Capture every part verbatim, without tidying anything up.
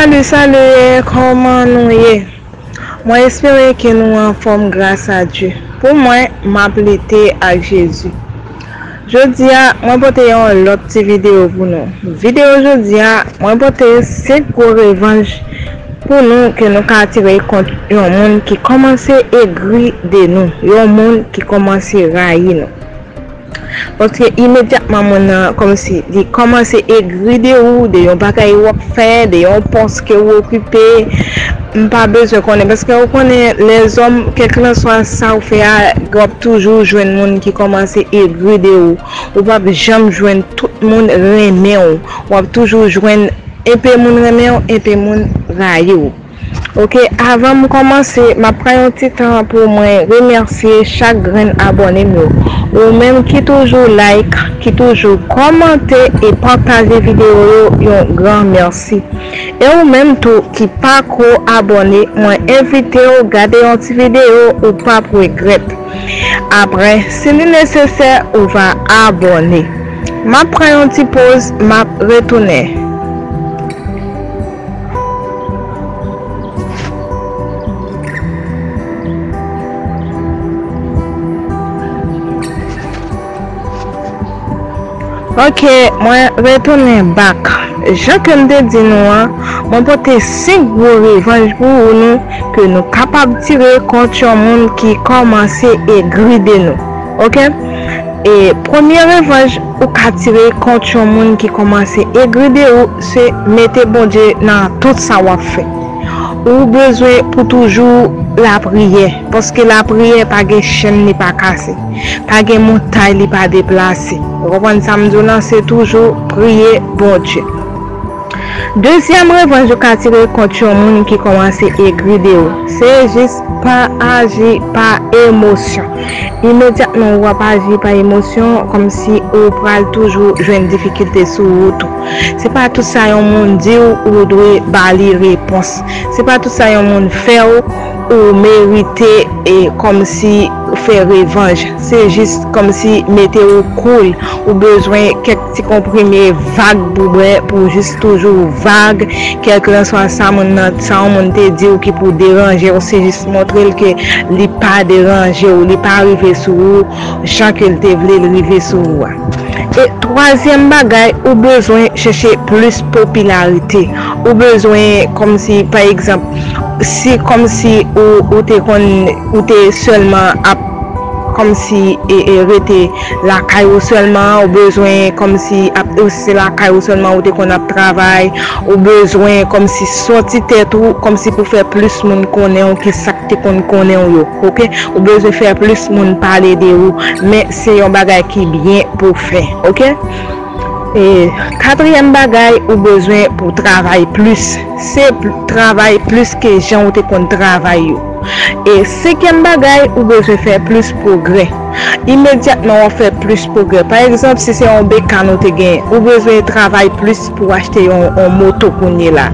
Salut, salut, kòman nou ye? Mwen espere ke nou anfòm gras a Dye. Pou mwen, m ap lite ak Jezi. Jodi a, mwen pote yon lòt ti videyo pou nou. Videyo jodi a, mwen pote senk gwo revanj pou nou ke nou ka tire kont yon moun ki kòmanse egri de nou, yon moun ki kòmanse rayi nou. Paske imedyatman moun nan kòmsi li kòmanse egri de ou, de yon bagay w ap fè, de yon pòs ke w okipe, m pa bezwen konnen. Paske ou konnen, lèzòm, kèlkanswa sa w fè a, w ap toujou jwenn moun ki kòmanse egri de ou. Ou p ap janm jwenn tout moun renmen w. W ap toujou jwenn enpe moun renmen w, enpe moun rayi w. Ok, avan m kòmanse, m ap pran yon ti tan pou mwen remèsye chak grenn abòne m yo. Ou menm ki toujou like, ki toujou kòmante e pataje videyo yo, yon gran mèsi. E ou menm tou ki pako abòne, mwen envite w gade yon ti videyo, ou p ap regrèt. Apre, si li nesesè, ou va abòne. M ap pran yon ti poz, m ap retounen. Ok, mwen retounen back. Jan ke m te di nou an, mwen pote senk gwo revanj pou nou ke nou kapab tire kont yon moun ki kòmanse egri de nou. Ok? E premye revanj ou ka tire kont yon moun ki kòmanse egri de ou, se mete Bondye nan tout sa w ap fè. Ou bezwen pou toujou lapriyè, paske lapriyè pa gen chenn li pa kase, pa gen montay li pa deplase. Ou konprann sa m di w lan, se toujou priye Bondye. Dezyèm revanj ou ka tire kont yon moun ki kòmanse egri de ou, se jis pa aji pa emosyon. Imedyatman w ap aji pa emosyon, kòmsi ou pral toujou jwenn difikilte sou wout ou. Se pa tout sa yon moun di w, ou dwe ba li repons. Se pa tout sa yon moun fè w, ou merite, e, kòmsi fè revanj. Se jis kòmsi mete w cool. Ou bezwen kèk ti konprime vag pou bwè, pou jis toujou vag. Kèlkanswa sa moun nan, sa yon moun te di w ki pou deranje w, se jis montre l ke li pa deranje w, li pa rive sou ou jan ke l te vle l rive sou ou a. E twazyèm bagay, ou bezwen chèche plis popilarite. Ou bezwen, kòmsi, pa egzanp, si kòmsi ou, ou te konn, ou te sèlman ap, kòmsi, e, e, rete lakay ou sèlman, ou bezwen kòmsi ap rete lakay ou sèlman, ou te konn ap travay, ou bezwen kòmsi sòti tèt ou, kòmsi pou fè plis moun konnen w ki sa k te konn konnen w yo, ok? Ou bezwen fè plis moun pale de ou, men se yon bagay ki byen pou fè, ok? E katriyèm bagay, ou bezwen pou travay plis. Se pl-, travay plis ke jan ou te konn travay yo. E senkyèm bagay, ou bezwen fè plis pwogrè. Imedyatman w ap fè plis pwogrè. Pa egzanp, si se yon bekàn ou te gen, ou bezwen travay plis pou w achte yon, yon moto kounye la.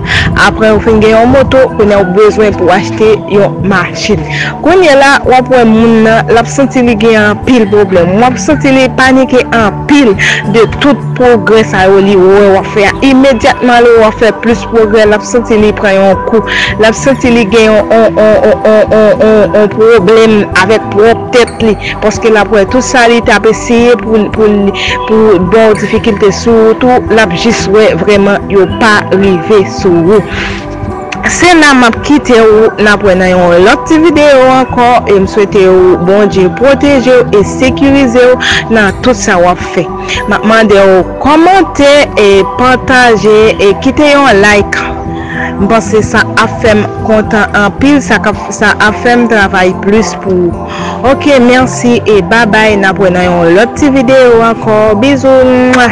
Apre ou fin gen yon moto, kounye a ou bezwen pou w achte yon machin. Kounye la, w ap wè moun nan, l ap santi li gen anpil pwoblèm. W ap santi li panike anpil de tout pwogrè sa yo li wè w ap fè a. Imedyatman, lè w ap fè plis pwogrè, l ap santi li pran yon kou. L ap santi li gen yon, yon, yon, yon, yon, yon, yon pwoblèm avèk pwòp tèt li. Paske l ap wè tout sa li t ap eseye pou, pou, pou ba w difikilte sou wout ou, l ap jis wè vrèman yo pa rive sou ou. Se la m ap kite w, n ap wè nan yon lòt ti videyo ankò, e m swete w Bondye pwoteje w e sekirize w nan tout sa w ap fè. M ap mande w kòmante e pataje e kite yon like. M panse sa ap fè m kontan anpil, sa k ap, sa ap fè m travay plis pou ou. Ok, mèsi e babay, n ap wè nan yon lòt ti videyo ankò. Bizou, mwa!